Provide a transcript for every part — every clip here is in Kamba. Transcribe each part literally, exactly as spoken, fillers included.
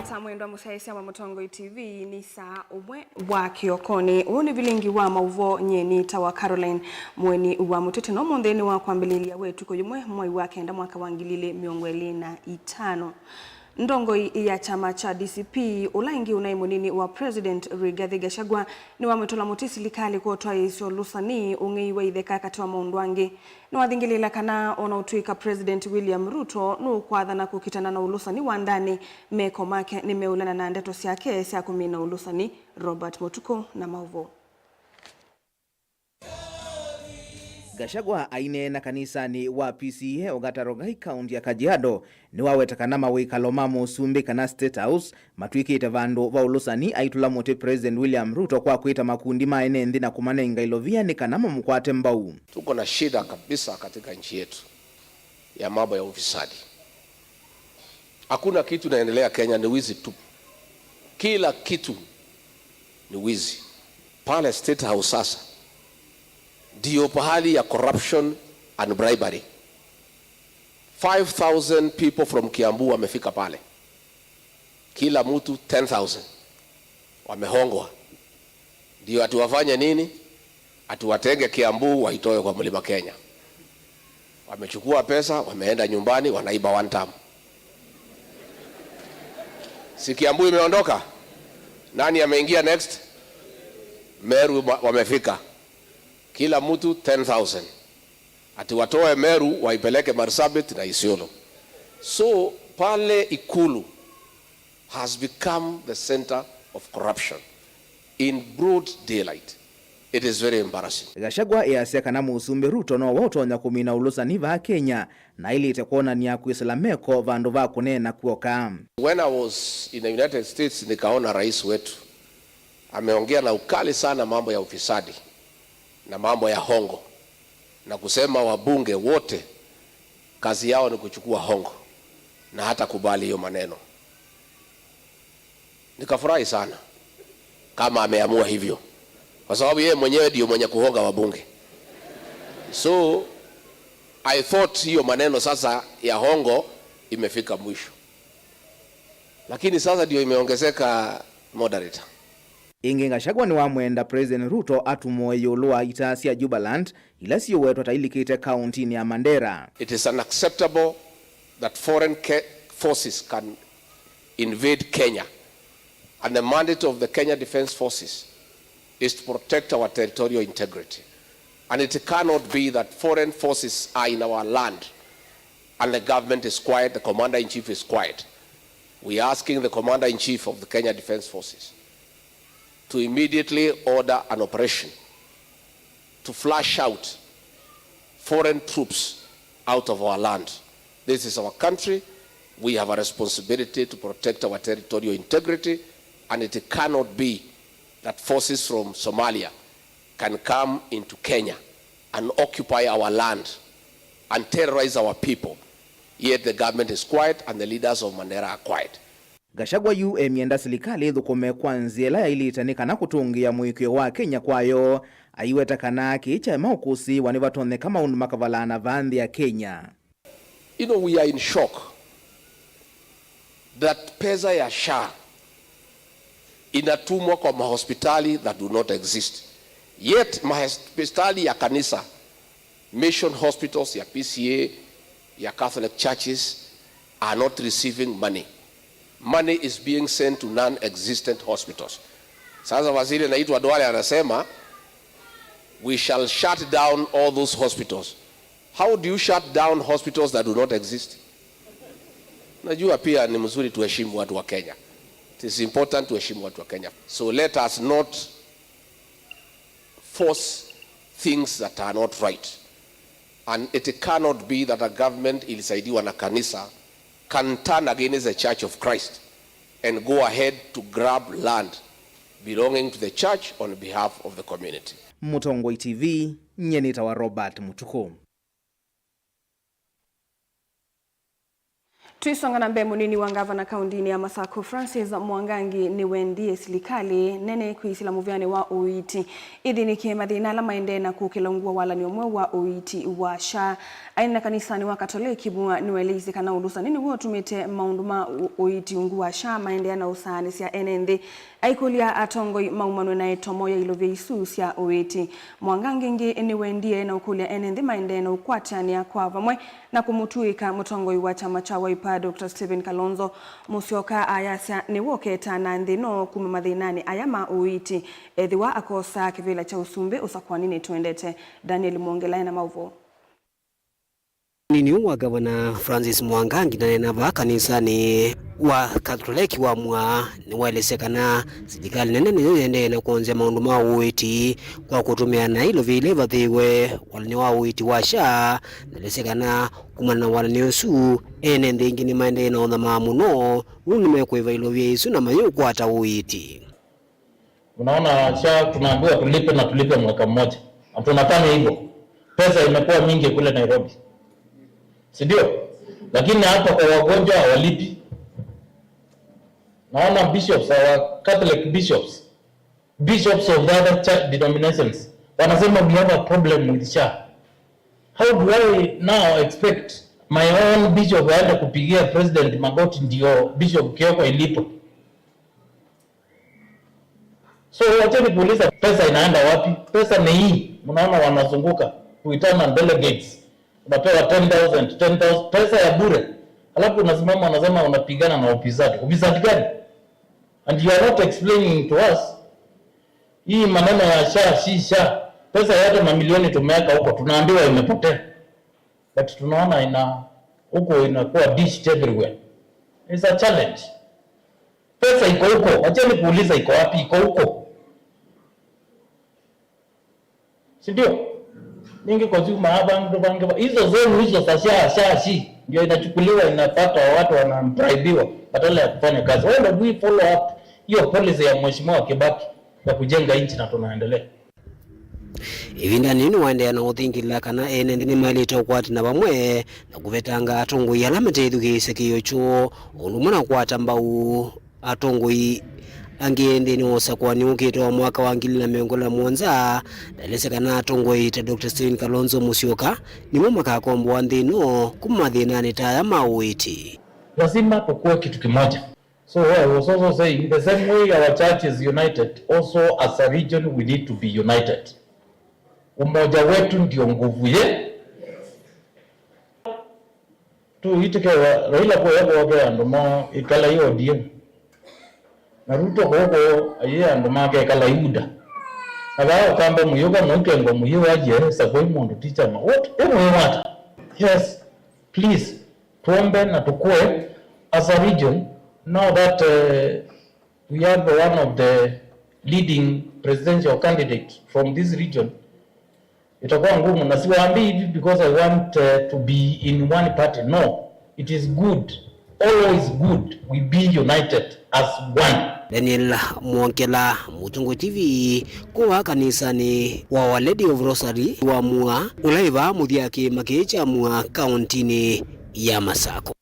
Sa mwendwa mũsyaĩĩsya wa Mũtongoi T V, nĩ saa ũmwe wa kĩokonĩ. Ũũ nĩ vilingi wa maũvoo, nyie nĩtawa Caroline Mũeni wa Mũteti, na ũmũnthĩ nĩ wa kwambĩlĩlya wa ĩtukũ yĩmwe mwai wa kenda mwaka wa ngili ilĩ mĩongo ĩlĩ na itano. Ndongoi ya kyama kya D C P, ũla ĩngĩ ũnaĩ mũnini wa President Rigathi Gachagua, nĩwamwĩtũla mũtĩ silikalĩ kwa ũtwaĩĩsya ũlũsani, ũng'ei wa itheka katĩ wa maũndũ angĩ. Nĩwathingĩlĩĩla kana o na ũtw'ĩka President William Ruto nũkwathana kũkitana na ũlũsani wa ndanĩ, meko make nĩmeũlana na ndeto syake sya kũmina ũlũsani. Robert Mũtukũ na maũvoo. Gachagua aineena kanisanĩ wa P C E Ongata Rongai, kaunti ya Kajiado, nĩwaweta kana mawĩkalo ma mũsumbĩ kana State House matw'ĩkĩte vandũ va ũlũsani, aitũla mũtĩ President William Ruto kwa kwĩta makundi ma ene nthĩ na kũmanenga ilovia nĩ kana mamũkwate mbau. Tuko na shida kabisa katika nchi yetu ya mambo ya ufisadi. Hakuna kitu inaendelea Kenya, ni wizi tu. Kila kitu ni wizi. Pale State House sasa ndio pahali ya corruption and bribery. Five thousand people from Kiambu wamefika pale, kila mtu ten thousand, wamehongwa. Ndio ati wafanye nini? Ati watenge Kiambu, waitoe kwa Mlima Kenya. Wamechukua pesa, wameenda nyumbani, wanaiba one term. Si Kiambu imeondoka? Nani ameingia next? Meru wa-, wamefika. Kila mtu ten thousand. Ati watoe Meru, waipeleke Marsabit na Isiolo. So, pale Ikulu has become the center of corruption in broad daylight. It is very embarrassing. Gachagua easya kana Mũsumbĩ Ruto nowe ũtonya kũmina ũlũsani vaa Kenya, na ailĩte kwonany'a kwĩsĩla meko vandũ va kũneena kw'oka. When I was in the United States, nikaona rais wetu ameongea na ukali sana mambo ya ufisadi na mambo ya hongo, na kusema wabunge wote kazi yao ni kuchukua hongo, na hata kubali hiyo maneno. Nikafurahi sana kama ameamua hivyo, kwa sababu yeye mwenyewe ndio mwenye kuhonga wabunge. So, I thought hiyo maneno sasa ya hongo imefika mwisho, lakini sasa ndio imeongezeka, moderator. Ĩngĩ, Gachagua nĩwamwenda President Ruto atumũe ĩũlũ wa itaa sya Jubaland ila siũwetwa ta ilikĩte kauntinĩ ya Mandera. It is unacceptable that foreign ke-, forces can invade Kenya, and the mandate of the Kenya Defence Forces is to protect our territorial integrity. And it cannot be that foreign forces are in our land and the government is quiet, the commander-in-chief is quiet. We are asking the commander-in-chief of the Kenya Defence Forces to immediately order an operation to flush out foreign troops out of our land. This is our country. We have a responsibility to protect our territorial integrity, and it cannot be that forces from Somalia can come into Kenya and occupy our land and terrorize our people, yet the government is quiet and the leaders of Mandera are quiet. Gachagua yu emyenda silikalĩ ĩthũkũme kwa nzĩa ĩla yaĩlĩte nĩ kana kũtũngĩĩa mũĩkĩĩo wa Kenya kwayo, aiweta kana kĩĩ kyaema ũkũsĩĩwa nĩvatonyeka maũndũ makavalaana vaa nthĩ ya Kenya. You know, we are in shock that pesa ya SHA inatumwa kwa mahospitali that do not exist. Yet mahospitali ya kanisa, mission hospitals ya P C A, ya Catholic churches are not receiving money. Money is being sent to non-existent hospitals. Sasa waziri anaitwa Duale anasema, "We shall shut down all those hospitals." How do you shut down hospitals that do not exist? Najua pia ni mzuri tuheshimu watu wa Kenya. It is important tuheshimu watu wa Kenya. So let us not force things that are not right. And it cannot be that a government ilisaidiwa na kanisa can turn against the Church of Christ and go ahead to grab land belonging to the church on behalf of the community. Mũtongoi T V, nyie nĩtawa Robert Mũtukũ. Tũisonga na mbee, mũnini wa ngavana kaũntĩnĩ ya Masakũ, Francis Mwangangi, nĩwendie silikalĩ nene kwĩsĩla mũvĩanĩ wa ũiiti ĩthĩnĩke mathĩna ala maendee na kũkĩla ungu wa walanĩo mweũ wa ũiiti wa SHA. Aineena kanisanĩ wa Katoleki, Mua nĩwaeleisye kana ũlũsani nĩw'o ũtumĩte maũndũ ma ũ-, ũiiti ungu wa SHA maendeea na ũsaanĩsya ene nthĩ. Aikũlya atongoi maumanw'e na ĩtomo ya ilovia isu sya ũiiti. Mwangangi ĩngĩ nĩwendie na ũkũlya ene nthĩ maendee na ũkwatĩanĩa kwa vamwe na kũmũtw'ĩĩka mũtongoi wa kyama kya Wiper, Doctor Stephen Kalonzo Musyoka, ayasya nĩwe ũketaa na nthĩ ĩno kuma mathĩnanĩ aya ma ũiiti ethĩwa akosaa kĩvĩla kya ũsumbĩ ũsakũaninĩ twendete. Daniel Mwongela ena maũvoo. Mũnini wa ngavana Francis Mwangangi naneena vaa kanisanĩ wa Katoleki wa Mua nĩwaelesya kana silikalĩ nene nĩyo yĩendee na kwonzya maũndũ ma ũiiti kwa kũtũmĩa na ilovia ila ivathĩĩwe walanĩo wa ũiiti wa SHA. Naelesya kana kumana na walanĩo ũsu, ene nthĩ ĩngĩ nĩmaendee na ũthamaa mũno, nũndũ nĩmekũĩva ilovia isu na mayĩũkwata ũiiti. Unaona, SHA tunaambiwa tulipe na tulipe mwaka mmoja. Na tunafanya hivyo. Pesa imekuwa mingi kule Nairobi. Si ndio? Lakini hapa kwa wagonjwa hawalipi. Naona bishops, our Catholic bishops, bishops of the other church denominations, wanasema we have a problem with SHA. How do I now expect my own bishop aende kupigia president magoti ndio Bishop Kioko ilipwe? So, wacheni kuuliza pesa inaenda wapi? Pesa ni hii, mnaona wanazunguka kuitana delegates, unapewa ten thousand, ten thousand, pesa ya bure, alafu unasimama unasema unapigana na ufisadi. Ufisadi gani? And you are not explaining to us. Hii maneno ya SHA, si SHA, pesa yote mamilioni tumeweka huko, tunaambiwa imepotea, but tunaona ina huko inakuwa dished everywhere. It's a challenge. Pesa iko huko, wacheni kuuliza iko wapi, iko huko, si ndio? Ningi kwa zuma hapa, mtu pange hizo zenu hizo za SHA, SHA, SHI ndio inachukuliwa, inapata watu wanabraibiwa badala ya kufanya kazi. Why don't we follow up hiyo policy ya Mheshimiwa Kibaki ya kujenga nchi na tunaendelea? Ĩvindanĩ yĩu nĩwaendeea na ũthingĩlĩla kana ene nthĩ nĩmaĩlĩte ũkwatana vamwe na kũvetanga atongoi ala matethukĩĩsye kĩĩo kyoo, o ũndũ ũmwe na kũkwata mbau atongoi angĩ nthĩnĩ wa ũsakũani ũkĩte wa mwaka wa ngili na mĩongo ĩlĩ na mũonza. Ndaelesya kana atongoi ta Doctor Stephen Kalonzo Musyoka nĩmo makakomboa nthĩ ĩno kuma mathĩnanĩ ta aya ma ũiiti. Lazima tukue kitu kimoja. So I was also saying, the same way our church is united, also as a region we need to be united. Umoja wetu ndio nguvu ye. Tu itike wa Raila kwa yako wake andũ ma ikala yo O D M. Na Ruto koko aye andũ make ikala UDA. Na ba Ũkamba mũyũka mũikengwa mũyĩ wa ye sakoi mũndũ ti chama. What? Ĩ mũyĩ wata? Yes, please. Tuombe na tukue as a region, now that, uh, we have one of the leading presidential candidates from this region, itakuwa ngumu, na siwaambii hivi because I want, uh, to be in one party. No, it is good, always good we be united as one. Daniel Mwongela, Mũtongoi T V, kuma kanisanĩ wa Our Lady of Rosary wa Mua, ũla wĩ vaa mũthya kĩĩma kĩĩ kya Mua, kaũntĩnĩ ya Masakũ.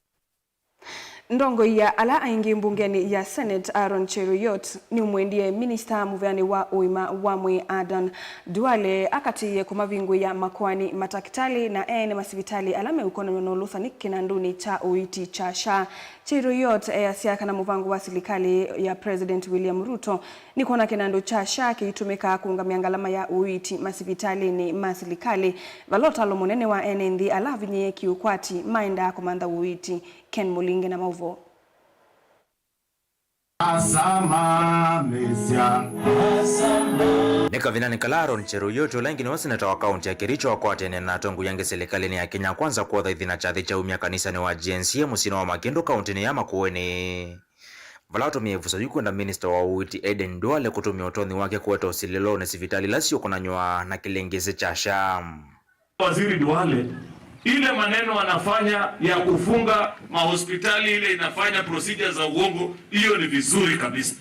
Ndongoi ya ala aingĩ mbungenĩ ya Senate, Aaron Cheruiyot, nĩũmwendie minista mũvĩanĩ wa ũima wa mwĩĩ Adan Duale akatĩĩe kũmavingũĩa makoani, matakĩtalĩ na ene masivitalĩ ala meũkonanw'a na ũlũsani kĩnandũnĩ kya ũiiti kya SHA. Cheruiyot easya kana mũvango wa silikalĩ ya President William Ruto nĩ kwona kĩnandũ kya SHA kĩitũmĩka kũũngamĩa ngalama ya ũiiti masivitalĩnĩ ma silikalĩ, vala ũtalo mũnene wa ene nthĩ ala avinyĩĩe kĩũkwati maendaa kũmantha ũiiti. Ken Mũlinge na maũvoo. Asama mesya. Nĩ kavindanĩ kala Aaron Cheruiyot, ũla ĩngĩ nĩwe seneta wa kaũntĩ ya Kericho, akwatene na atongoi angĩ silikalĩnĩ ya Kenya Kwanza kwotha ĩthina kyathĩ kyaumya kanisanĩ wa G N C A mũsyĩnĩ wa Makĩndũ kaũntĩnĩ ya Makueni, vala atũmĩe ĩvuso yu kwenda minista wa ũiiti Aden Duale kũtũmĩa ũtonyi wake kũete ũsilĩlonĩ sivitalĩ ila siũkonanw'a na kĩlĩngĩsĩ kya SHA. Waziri Duale, ile maneno anafanya ya kufunga mahospitali ile inafanya procedures za uongo, hiyo ni vizuri kabisa.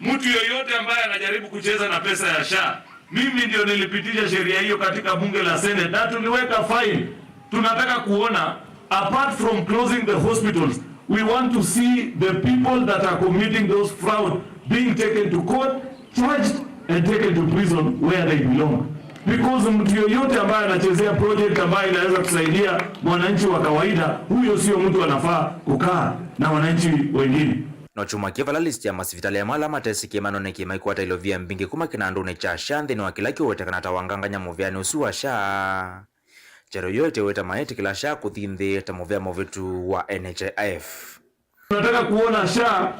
Mtu yoyote ambaye anajaribu kucheza na pesa ya SHA, mimi ndio nilipitisha sheria hiyo katika bunge la Senate na tuliweka fine. Tunataka kuona, apart from closing the hospitals, We want to see the people that are committing those fraud being taken to court, charged and taken to prison where they belong. Because mtu yoyote ambaye anachezea project ambayo inaweza kusaidia mwananchi wa kawaida, huyo sio mtu anafaa kukaa na wananchi wengine. No kyumwa kĩĩ vala list ya masivitalĩ amwe ala matesĩ kĩĩmanonĩ kĩĩ maikwata ilovia mbingĩ kuma kĩnandũnĩ kya SHA nthĩnĩ wa kĩla kĩũwetekana ta wangangany'a mũvĩanĩ ũsu wa SHA. Kyalo yo ĩteweta maetĩkĩla SHA kũthi nthĩ ta mũvĩa mũvĩtu wa N H I F. Tunataka kuona SHA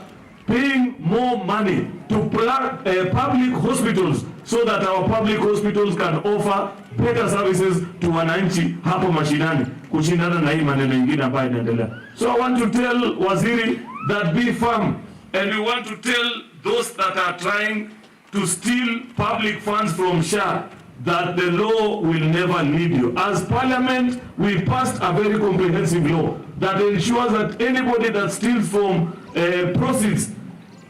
paying more money to pla- eh, public hospitals so that our public hospitals can offer better services to wananchi hapo mashinani kushindana na hii maneno ingine ambayo inaendelea. So I want to tell Waziri that be firm, and we want to tell those that are trying to steal public funds from SHA that the law will never lead you. As Parliament, we passed a very comprehensive law that ensures that anybody that steals from uh, proceeds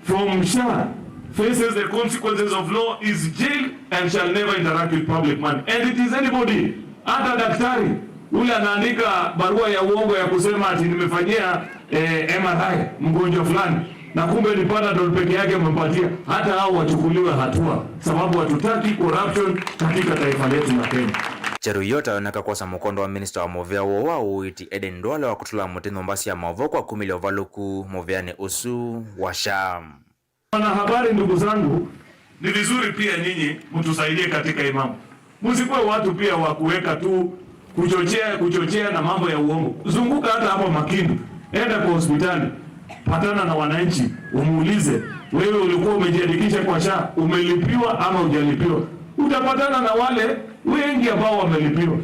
from SHA faces the consequences of law, is jailed, and shall never interact with public money. And it is anybody, hata daktari ule anaandika barua ya uongo ya kusema ati nimefanyia eh, M R I mgonjwa fulani, na kumbe ni Panadol peke yake amempatia, hata hao wachukuliwe hatua, sababu hatutaki corruption katika taifa letu la Kenya. Kyalo yo ĩtayoneka kwosa mũkondo wa minista wa mũvĩa woo wa ũiiti Aden Duale wa kũtũla mũtĩ nyũmba sya maũvoo kwa kumĩlya ũvalũku mũvĩanĩ ũsu wa SHA. Wanahabari, ndugu zangu, ni vizuri pia nyinyi mtusaidie katika hii mambo. Msikuwe watu pia wa kuweka tu kuchochea, kuchochea na mambo ya uongo. Zunguka hata hapo Makindu, enda kwa hospitali, patana na wananchi, umuulize, wewe ulikuwa umejiandikisha kwa SHA, umelipiwa ama hujalipiwa? Utapatana na wale wengi ambao wamelipiwa.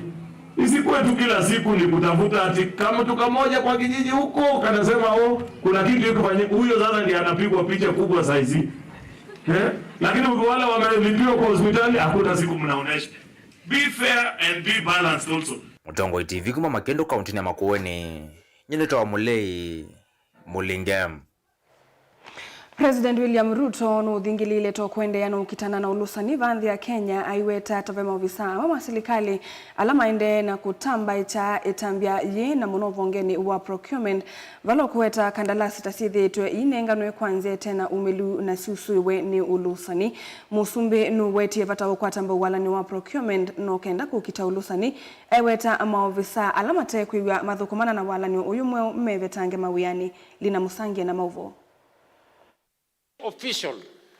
Isikuwe tu kila siku ni kutafuta ati kamtu kamoja kwa kijiji huko kanasema, oh, kuna kitu iko fanyika. Huyo sasa ndiye anapigwa picha kubwa saa hizi. Eh? Lakini wale wamelipiwa kwa hospitali, hakuna siku mnaonesha. Be fair and be balanced also. Mũtongoi T V kuma Makindu kauntinĩ ya Makueni, nyie nĩtawa Mũlei Mũlinge. President William Ruto nũthingĩlĩĩle to kũendeea na ũkitana na ũlũsani vaa nthĩ ya Kenya, aiweta ta ve maovisaa amwe ma silikalĩ ala maendee na kũtambaĩkya ĩtambya yĩĩ, na mũno ũvongenĩ wa procurement, vala ũkũweta kandalasi ta syĩthĩĩtwe iinenganwe kwa nzĩa ĩte na umĩlu na syusũĩwe nĩ ũlũsani. Mũsumbĩ nũwetie vata wa ũkwata mbau walani wa procurement no kenda kũkita ũlũsani, aiweta maovisaa ala mate kwĩw'a mathũkũmana na walani ũyũ mweũ mevetange mawĩanĩ. Lina Mũsangie na maũvoo. Official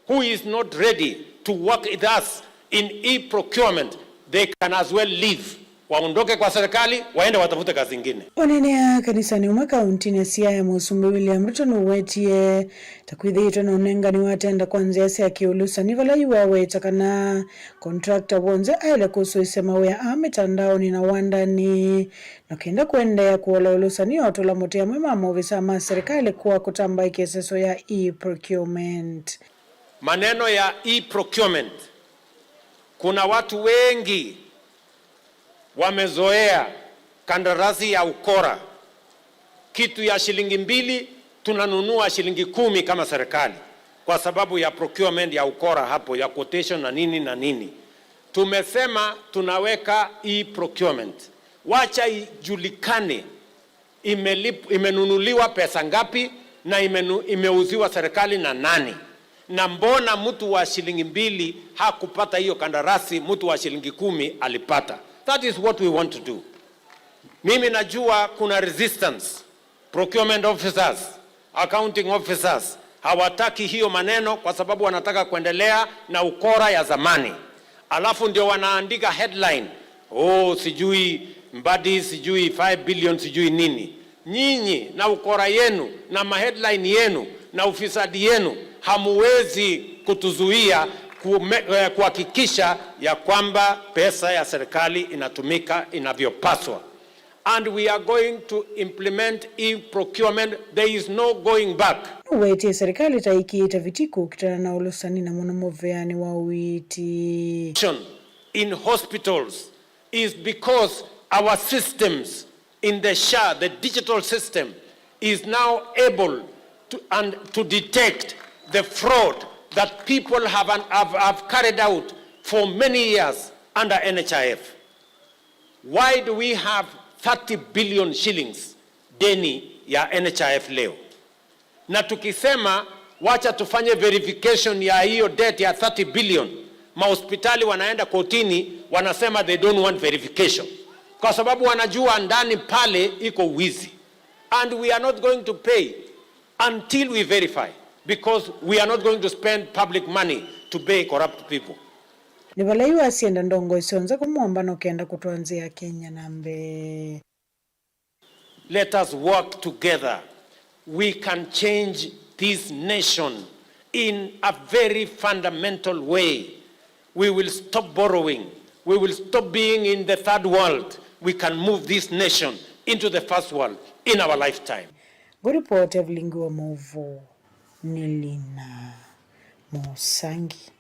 who is not ready to work with us in e-procurement, they can as well leave. Waondoke kwa serikali, waende watafute kazi ingine. Waneenea kanisanĩ ũmwe kauntinĩ ya Siaya, Mũsumbĩ William Ruto nũwetie ta kwĩthĩĩtwe na ũnengani wa tenda kwa nzĩa sya kĩũlũsani, vala yu waweta kana contractor w'onthe aĩle kũsũĩsya mawĩa aa mĩtandaonĩ na wandanĩ. Na kenda kũendeea kũola ũlũsani, atũla mũtĩ amwe ma maovisaa ma serikali kwa kũtambaĩkya ĩseso ya e-procurement. Maneno ya e-procurement, kuna watu wengi wamezoea kandarasi ya ukora. Kitu ya shilingi mbili tunanunua shilingi kumi kama serikali, kwa sababu ya procurement ya ukora hapo, ya quotation na nini na nini. Tumesema tunaweka e-procurement. Wacha ijulikane imelip-, imenunuliwa pesa ngapi na imenu-, imeuziwa serikali na nani, na mbona mtu wa shilingi mbili hakupata hiyo kandarasi, mtu wa shilingi kumi alipata. That is what we want to do. Mimi najua kuna resistance. Procurement officers, accounting officers, hawataki hiyo maneno kwa sababu wanataka kuendelea na ukora ya zamani. Alafu ndio wanaandika headline, "Oh, sijui Mbadi, sijui five billion, sijui nini." Nyinyi na ukora yenu na maheadline yenu na ufisadi yenu hamuwezi kutuzuia kume-, eh, kuhakikisha ya kwamba pesa ya serikali inatumika inavyopaswa. And we are going to implement e-procurement. There is no going back. Nũwetie serikali ta ĩkĩĩte viti kũkitana na ũlũsani na mũno mũveanĩ wa ũiiti. In hospitals is because our systems in the SHA, the digital system, is now able to, and to detect the fraud that people have, have, have carried out for many years under N H I F. Why do we have thirty billion shillings deni ya N H I F leo. Na tukisema wacha tufanye verification ya hiyo debt ya thirty billion, mahospitali wanaenda kotini, wanasema they don't want verification. Kwa sababu wanajua ndani pale iko wizi. And we are not going to pay until we verify, because we are not going to spend public money to pay corrupt people. Nĩ vala yu asyenda ndongoi syonthe kũmwamba no kenda kũtwaa nzĩa ya Kenya na mbee. Let us work together. We can change this nation in a very fundamental way. We will stop borrowing. We will stop being in the third world. We can move this nation into the first world in our lifetime. Ngũripoti Evelyn Ngiwa Mũvu, nĩ Lina Mũsangi.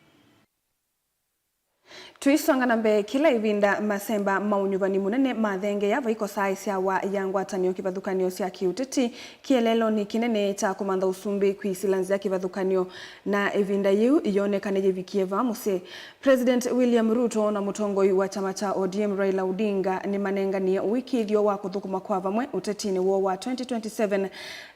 Tũisonga na mbee, kĩla ĩvinda masemba ma ũnyuvani mũnene mathengeea vaikosaa ĩsyawa ya ngwatanĩo kĩvathũkany'o sya kĩũteti kĩeleelonĩ kĩnene kya kũmantha ũsumbĩ kwĩsĩla nzĩa kĩvathũkany'o, na ĩvinda yĩu yĩoneka nĩyĩvikie vaa mũsyĩ. President William Ruto na mũtongoi wa kyama kya O D M Raila Odinga nĩmanenganie ũĩkĩĩthyo wa kũthũkũma kwa vamwe ũtetinĩ woo wa twenty twenty-seven.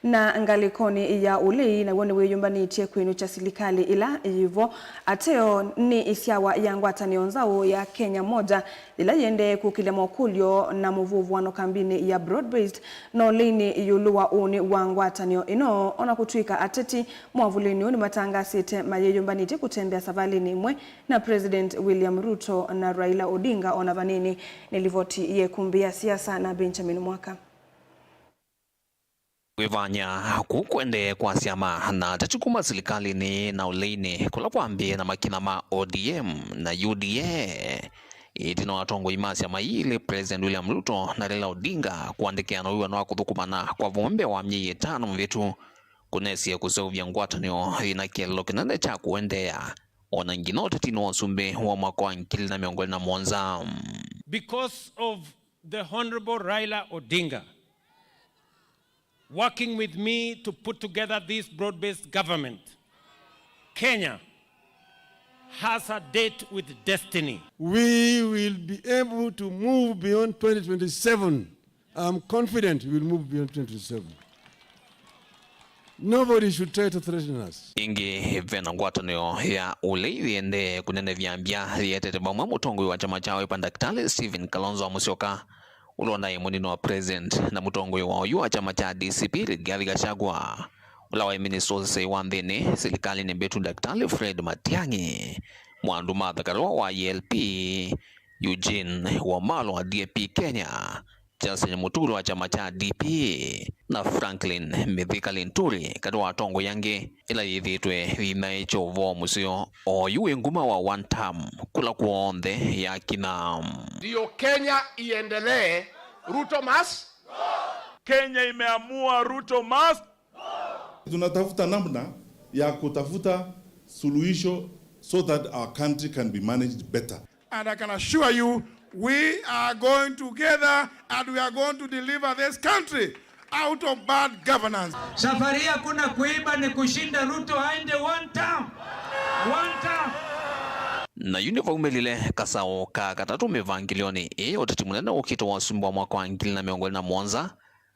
Na ngalĩkonĩ ya ũlei, naw'o nĩwĩyũmbanĩtye kwĩnũkya silikalĩ ĩla yĩ vo. Ateo nĩ ĩsyawa ya ngwatanĩo nzaũ ya Kenya Moja, yĩla yĩendee kũkĩlya mokũlyo na mũvũvũano kambinĩ ya broad-based na ũleinĩ ĩũlũ wa ũnĩ wa ngwatanĩo ĩno. O na kũtw'ĩka ateti mwavũlĩnĩ ũũ nĩmatangasĩte mayĩyũmbanĩtye kũtembea savalĩnĩ ĩmwe na President William Ruto na Raila Odinga o na vanini. Nĩ livoti ya ĩkumbi ya siasa na Benjamin Mwaka. Kwĩvany'a kũu kũendee kwa syama na ateti kuma silikalĩnĩ na ũleinĩ kũla kwambĩĩe na makina ma O D M na U D A, ĩtina wa atongoi ma syama ii ilĩ, President William Ruto na Raila Odinga, kũandĩkĩana wĩw'ano wa kũthũkũmana kwa vamwe mbee wa myei ĩtano mĩvĩtu, kũnesie kũseũvya ngwatanĩo yĩ na kĩeleelo kĩnene kya kũendeea o na nginya ũtetinĩ wa ũsumbĩ wa mwaka wa ngili na mĩongo ĩlĩ na mũonza. Because of the Honorable Raila Odinga working with me to put together this broad-based government, Kenya has a date with destiny. We will be able to move beyond twenty twenty-seven. I'm confident we will move beyond twenty twenty-seven. Nobody should try to threaten us. Ĩngĩ, ve na ngwatanĩo ya ũlei yĩendee kũnenevya mbya yĩetete vamwe mũtongoi wa kyama kya Wiper, Daktari Stephen Kalonzo Musyoka, ũla ũnaĩ mũnini wa president, na mũtongoi wa oyu wa kyama kya D C P, Rigathi Gachagua, ũla waĩ minista ũsesei wa nthĩnĩ silikalĩnĩ mbĩtu, Daktari Fred Matiang'i, Mwandu Martha Karua wa E L P, Eugene Wamalwa wa D A P Kenya, Justin Muturi wa kyama kya D P, na Franklin Mithika Linturi, katĩ wa atongoi angĩ, ĩla yĩthĩĩtwe yĩinaĩkya ũvoo mũseo oyu wĩ nguma wa one term kũla kw'onthe yakinya. Ndio Kenya iendelee, Ruto must. Kenya imeamua, Ruto must. Tunatafuta namna ya kutafuta suluhisho so that our country can be managed better. And I can assure you, we are going together and we are going to deliver this country out of bad governance. Safari hii hakuna kuiba, ni kushinda Ruto aende one term. One term. Na yu nĩvaumĩlile kasaũ ka katatũ mĩvangĩlyonĩ ĩĩ ya ũteti mũnene ũkĩte wa ũsumbĩ wa mwaka wa ngili na mĩongo ĩlĩ na mũonza,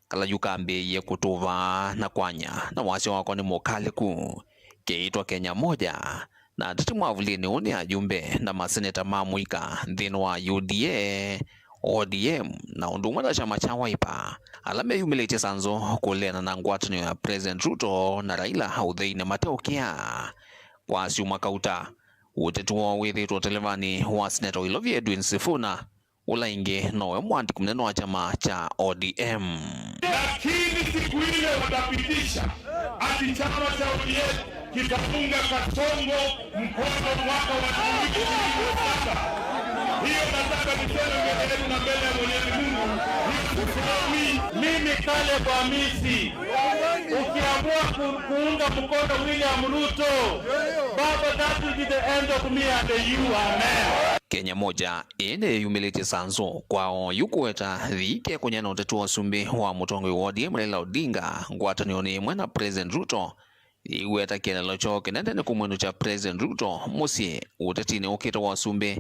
kala yu kambĩĩie kũtũva na kwanya na wasya wakwa nĩ mũkalĩku, keĩtwa Kenya Moja, na ateti mwavũlĩnĩ ũũ nĩ ayumbe na maseneta ma mũika nthĩnĩ wa U D A, O D M, na ũndũ ũmwe na kyama kya Wiper, ala meyumĩlĩtye sanzũ kũleana na ngwatanĩo ya President Ruto na Raila ũtheinĩ mateũkĩa. Kwa syumwa kauta, ũteti woo wĩthĩĩtwe ũtelevanĩ wa seneta wa Ilovi Edwin Sifuna, ũla ĩngĩ nowe mũandĩki mũnene wa kyama kya O D M. Lakini siku ile watapitisha ati chama cha O D M kitafunga Kasongo mkono mwaka wa elfu mbili ishirini na saba. Hiyo nataka niseme mbele yenu na mbele ya Mwenyezi Mungu, hiyo sisomi. Mimi Caleb Amisi, ukiamua ku-, kuunga mkono William Ruto, Baba, that will be the end of me and you. Amen. Kenya Moja ĩĩ nĩyĩyumĩlĩtye sanzũ kwa oyu kũweta thikekũny'a na ũteti wa ũsumbĩ wa mũtongoi wa O D M Raila Odinga ngwatanĩonĩ ĩmwe na President Ruto, yĩiweta kĩeleelo kyoo kĩnene nĩ kũmwĩnũkya President Ruto mũsyĩ ũtetinĩ ũkĩte wa ũsumbĩ,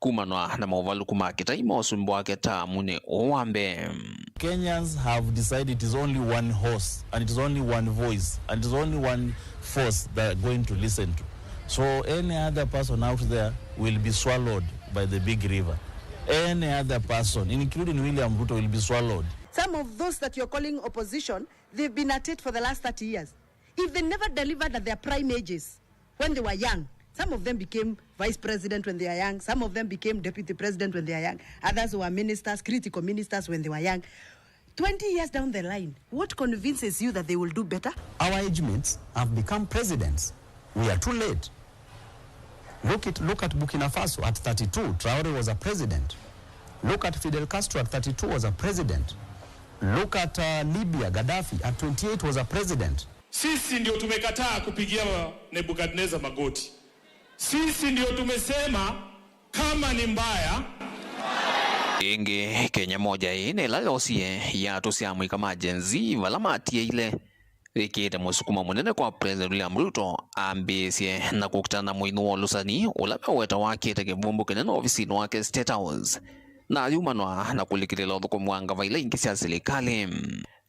kumanwa na movalũku ma kĩtai ma ũsumbĩ wake taamunĩ ũũ wa mbee. Kenyans have decided it is only one horse and it is only one voice and it is only one force that are going to listen to. So any other person out there will be swallowed by the big river. Any other person, including William Ruto, will be swallowed. Some of those that you're calling opposition, they've been at it for the last thirty years. If they never delivered at their prime ages, when they were young, some of them became vice president when they were young, some of them became deputy president when they were young, others were ministers, critical ministers when they were young. Twenty years down the line, what convinces you that they will do better? Our age mates have become presidents. We are too late. Look at, look at Burkina Faso at thirty-two, Traore was a president. Look at Fidel Castro at thirty-two was a president. Look at, uh, Libya, Gaddafi at twenty-eight was a president. Sisi ndio tumekataa kupigia Nebukadneza magoti. Sisi ndio tumesema kama ni mbaya. Ĩngĩ, Kenya moja ĩĩ nĩ ĩla yosie iatũ sya amũika ma Gen Z vala matiaile, ĩkĩĩte mũsukumo mũnene kwa President William Ruto ambĩĩsye na kũkitana na mũinũ wa ũlũsani ũla ve ũweta wakĩte kĩvumbu kĩnene ovisinĩ wake State House, na ayumanwa na kũlikĩlĩla ũthũkũmi wa ngava ila ingĩ sya silikalĩ.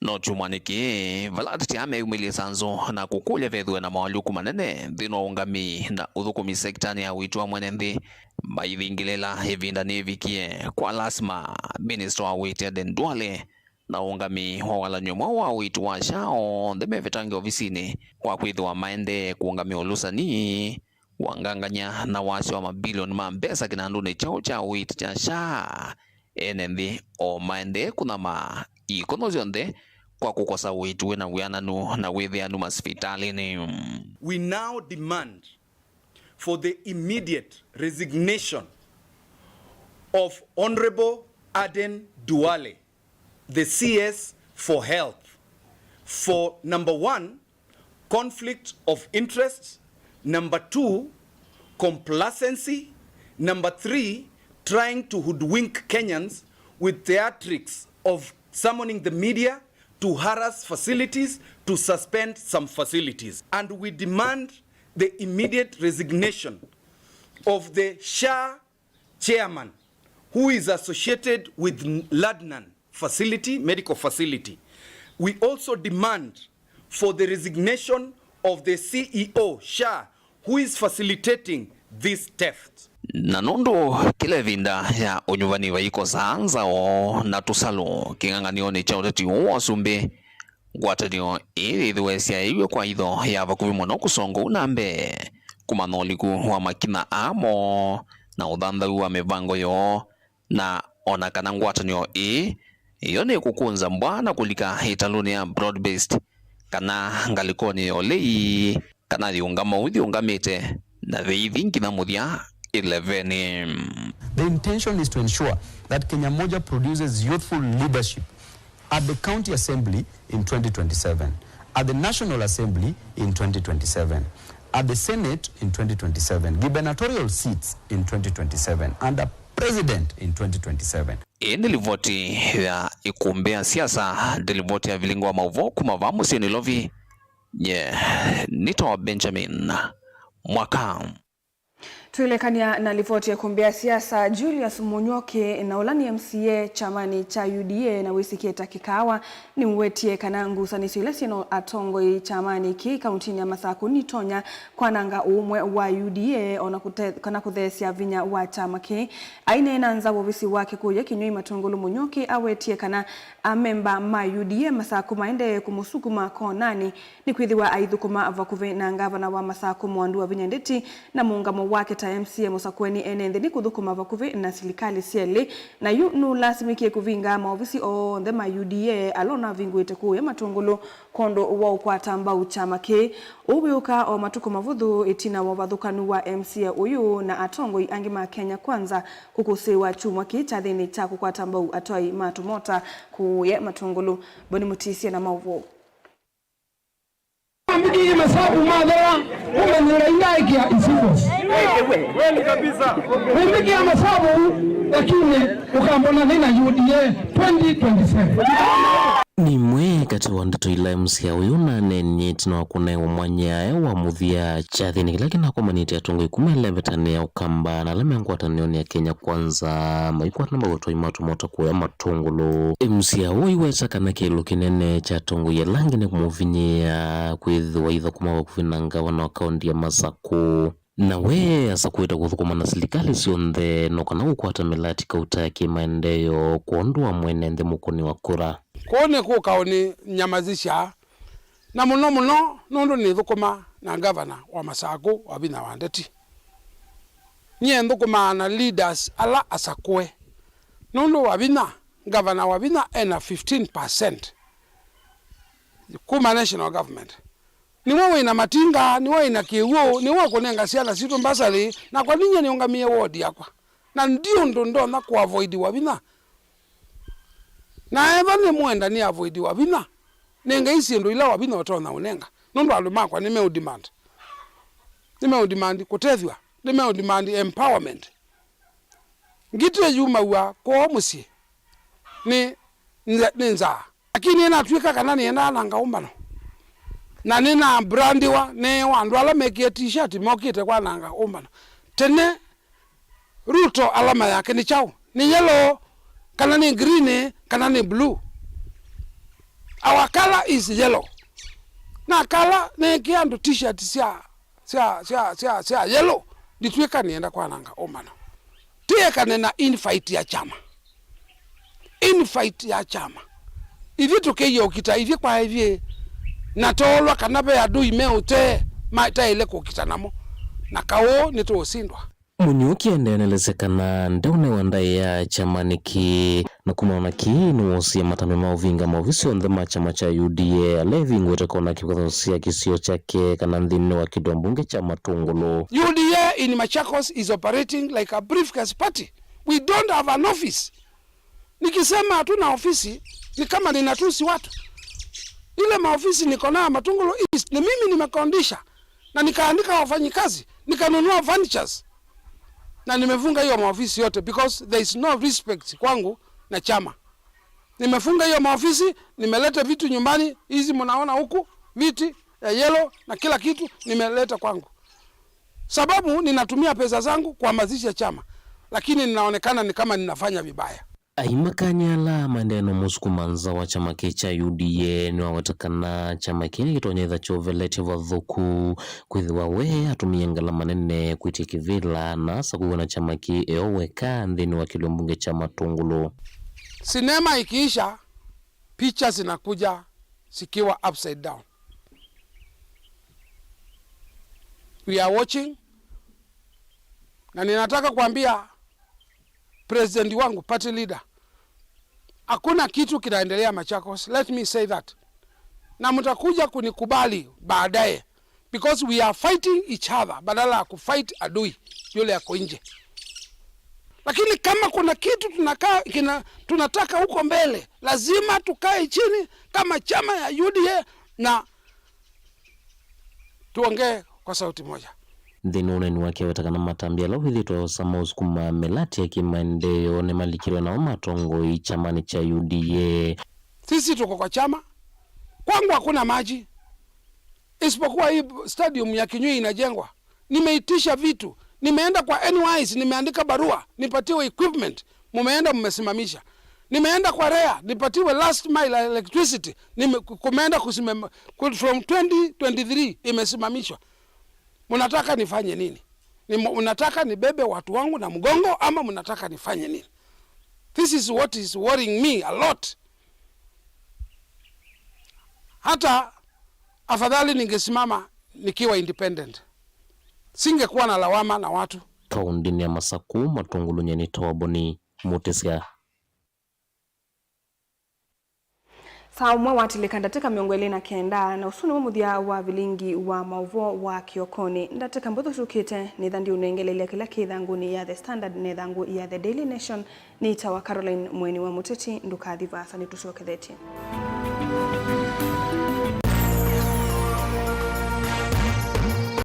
No kyumwanĩ kĩĩ, vala ateti aa meyumĩlye ĩsanzu na kũkũlya vethĩwe na moalyũku manene nthĩnĩ wa ũngamĩi na ũthũkũmi sekitanĩ ya ũiiti wa mwene nthĩ, maithingĩlĩla ĩvinda nĩvikie kwa lasima. Minista wa ũiiti Aden Duale na ũngamĩi wa walany'o mweũ wa ũiiti wa SHA onthe mevetange ovisinĩ kwa kwĩthĩwa maendee kũũngamĩa ũlũsani, wangangany'a na wasya wa mabilioni ma mbesa kĩnandũnĩ kyaũ kya ũiiti kya SHA, ene nthĩ o maendee kũnyamaa ikono syonthe kwa kũkosa ũiiti wĩ na wĩananu na wĩthĩanu masivitalĩnĩ. We now demand for the immediate resignation of Honorable Aden Duale, the C S for Health, for number one, conflict of interest, number two, complacency, number three, trying to hoodwink Kenyans with theatrics of summoning the media to harass facilities, to suspend some facilities. And we demand the immediate resignation of the SHA chairman who is associated with Ladnan facility, medical facility. We also demand for the resignation of the C E O SHA who is facilitating this theft. Na nũndũ kĩla ĩvinda ya ũnyuvani vaikosaa nzaũ na tũsalũ kĩng'ang'anĩonĩ kya ũteti ũũ wa ũsumbĩ, ngwatanĩo ĩĩ yĩthĩwe syaĩw'e kwa itho ya vakuvĩ mũno kũsonga ũu na mbee, kũmantha ũliku wa makinya aa moo na ũthanthau wa mĩvango yoo, na o na kana ngwatanĩo ĩĩ yo nĩkũkũnza mbwa na kũlika ĩtalũnĩ ya broad-based, kana ngalĩkonĩ ya ũlei, kana yĩũngama ũu yĩũngamĩte na vĩithi nginya mũthya ĩlevenĩ. The intention is to ensure that Kenya Moja produces youthful leadership at the County Assembly in twenty twenty-seven, at the National Assembly in twenty twenty-seven, at the Senate in twenty twenty-seven, gubernatorial seats in twenty twenty-seven, and a president in twenty twenty-seven. Ĩĩ nĩ livoti ya ikumbĩ ya siasa, nĩ livoti ya vilingi wa maũvoo kuma vaa mũsyĩ Nairobi. Nye nĩtawa Benjamin Mwaka. Twĩlekany'a na livoti ya ikumbĩ ya siasa, Julius Mũnyoki, na ũla nĩ M C A kyamanĩ kya U D A na wĩsĩkĩe ta kĩkaawa, nĩũwetie kana ngusanĩsyo ila syĩ na atongoi kyamanĩ kĩĩ kauntinĩ ya Masakũ nitonya kwananga ũũmwe wa U D A o na kũte-, kana kũtheesya vinya wa kyama kĩĩ. Aineena nza wa ovisi wake kũya Kĩnyũi Matũngũlũ, Mũnyoki awetie kana amemba ma U D A Masakũ maendee kũmũsukuma konanĩ nĩkwĩthĩwa aithũkũma vakuvĩ na ngavana wa Masakũ Mwandu Wavinya Ndeti na mũũngamo wake ta M C A mũsakũeni ene nthĩ nĩ kũthũkũma vakuvĩ na silikalĩ syelĩ, na yu nũlasimĩkie kũvinga maovisi onthe ma U D A ala ũnavingũĩte kũũya Matũngũlũ kwondũ wa ũkwata mbau kyama kĩĩ. Ũu wĩũka o matukũ mavũthũ ĩtina wa ũvathũkanu wa M C A ũyũ na atongoi angĩ ma Kenya Kwanza kũkũsĩĩwa kyumwa kĩĩ kyathĩnĩ kya kũkwata mbau atwai ma tũmota kũũya Matũngũlũ. Boni Mũtisia na maũvoo. Wĩmbĩkĩe masavu mathela, ũmanyĩla indaĩkĩa isivos. Kweli kabisa. Wĩmbĩkĩa masavu, lakini ũkambona nĩ na U D A twenty twenty-seven. Nĩ imwe katĩ wa ndeto ila M C A ũyũ ũnaneenie ĩtina wa kũnewa mwanya wa mũthya kyathĩnĩ kĩla kĩnakomanĩtye atongoi kuma ĩla ĩvetanĩ ya Ũkamba na ala me ngwatanĩonĩ ya Kenya Kwanza maikwatana maũtoi matũmota kũya Matũngũlũ. M C A ũũ aiweta kana kĩĩlo kĩnene kya atongoi ala angĩ nĩ kũmũvinyĩĩa kwĩthĩwa ithũkũma vakuvĩ na ngavana wa kaũnti ya Masakũ. Na we asakũĩte kũthũkũma na silikalĩ syonthe no kana kũkwata mĩlati kauta ya kĩmaendeeo kwondũ wa mwene nthĩ mũkũni wa kura. Kũu nĩkũ kaũnĩnyamazĩsya, na mũno mũno nũndũ nĩthũkũma na ngavana wa Masakũ, Wavinya wa Ndeti. Nyie nthũkũmaa na leaders ala asakũe, nũndũ Wavinya, ngavana Wavinya ena fifteen percent kuma national government. Nĩwe wĩna matinga, nĩwe wĩna kĩw'ũ, nĩwe ũkũnenga syana sitũ mbasarĩ, nakwa ninyie nĩũngamĩe ward yakwa. Na ndi ũndũ ndonya kũavoid Wavinya. Na ethwa nĩmwenda nĩ avoid Wavinya, nengei syĩndũ ila Wavinya ũtonya ũnenga. Nũndũ andũ makwa nĩmeũdemand. Nĩmeũdemand kũtethw'a, nĩmeũdemand empowerment. Ngitĩ yumaw'a kwoo mũsyĩ nĩ nza-, nĩ nzaa. Lakini nĩnatw'ĩka kana nĩendaa na ngaũmbano. Na nĩnabrandiwa, neewa andũ ala mekĩe t-shirt mokĩte kwananga ũmbano. Tene, Ruto alama yake nĩ kyaũ? Nĩ yellow, kana nĩ green, kana nĩ blue? Our color is yellow. Na kala nekĩa andũ t-shirt sya sya, sya, sya, sya yellow, nditw'ĩka nĩenda kwananga ũmbano. Tĩekane na infight ya kyama. Infight ya kyama. Ithyĩ tũkĩie ũkita ithyĩ kwa ithyĩ, na toolwa kana ve andũ me ũtee mataĩle kũkita namo. Na kaũ nĩtũũsindwa. Mũnyuki aendee nelesya kana ndeũnewa ndaĩa kyama nĩkĩ. Na kumana na kĩĩ, nĩwoosie matambya ma ũvinga maovisi onthe ma kyama kya U D A ala ĩvingũĩte kona kĩvathũkany'o sya kĩsio kyake kana nthĩnĩ wa kĩtoo mbunge kya Matũngũlũ. U D A in Machakos is operating like a briefcase party. We don't have an office. Nikisema hatuna ofisi, ni kama ninatusi watu. Ile maofisi niko nayo Matũngũlũ East, ni mimi nimekondisha na nikaandika wafanyikazi, nikanunua furnitures. Na nimefunga hiyo maofisi yote because there is no respect kwangu na chama. Nimefunga hiyo maofisi, nimeleta vitu nyumbani, hizi mnaona huku, viti ya yellow na kila kitu nimeleta kwangu. Sababu ninatumia pesa zangu kuhamasisha chama, lakini ninaonekana ni kama ninafanya vibaya. Aimakany'a ala maendee na mũsukuma nza wa kyama kĩĩ kya U D A nĩwaweta kana kyama kĩĩ nĩkĩtonya ĩtha kyoveletye vathũku kwĩthĩwa we atũmĩe ngalama nene kwĩtya kĩvĩla na asakũiwe na kyama kĩĩ e o weka nthĩnĩ wa kĩlio mbunge kya Matũngũlũ. Sinema ikiisha, picha zinakuja zikiwa upside down. We are watching, na ninataka kuambia president wangu, party leader, hakuna kitu kinaendelea Machakos. Let me say that. Na mtakuja kunikubali baadaye, because we are fighting each other badala ya kufight adui yule yako nje. Lakini kama kuna kitu tunaka, kina, tunataka huko mbele, lazima tukae chini kama chama ya U D A na tuongee kwa sauti moja. Nthĩnĩ wa ũneeni wake, aweta kana matambya ala wĩthĩtwe osa maũsukuma mĩlati ya kĩmaendeeo nĩmalikĩlwe nao matongoi kyamanĩ kya U D A. Sisi tuko kwa chama. Kwangu hakuna maji. Isipokuwa hii stadium ya Kinyui inajengwa. Nimeitisha vitu. Nimeenda kwa N Y S, nimeandika barua, nipatiwe equipment. Mumeenda mmesimamisha. Nimeenda kwa REA, nipatiwe last mile electricity. Nime-, kumeenda kusimama, ku-, from twenty twenty-three imesimamishwa. Mnataka nifanye nini? Ni mu-, mnataka nibebe watu wangu na mgongo ama mnataka nifanye nini? This is what is worrying me a lot. Hata afadhali ningesimama nikiwa independent. Singekuwa na lawama na watu. Kaũntĩnĩ ya Masakũ, Matũngũlũ, nyie nĩtawa Boni Mũtĩsya. Saa ũmwe watilĩka ndatĩka mĩongo ĩlĩ na kenda, na ũsu nĩw'o mũthya wa vilingi wa maũvoo wa kĩokonĩ. Ndatĩka mbũthũ syũkĩte, nĩtha ndiũnengeleelya kĩla kĩ ĩthangũnĩ ya The Standard na ĩthangũ ya The Daily Nation. Nĩtawa Caroline Mweni wa Mũteti, ndũkathi vaasa, nĩtũsyokethetye.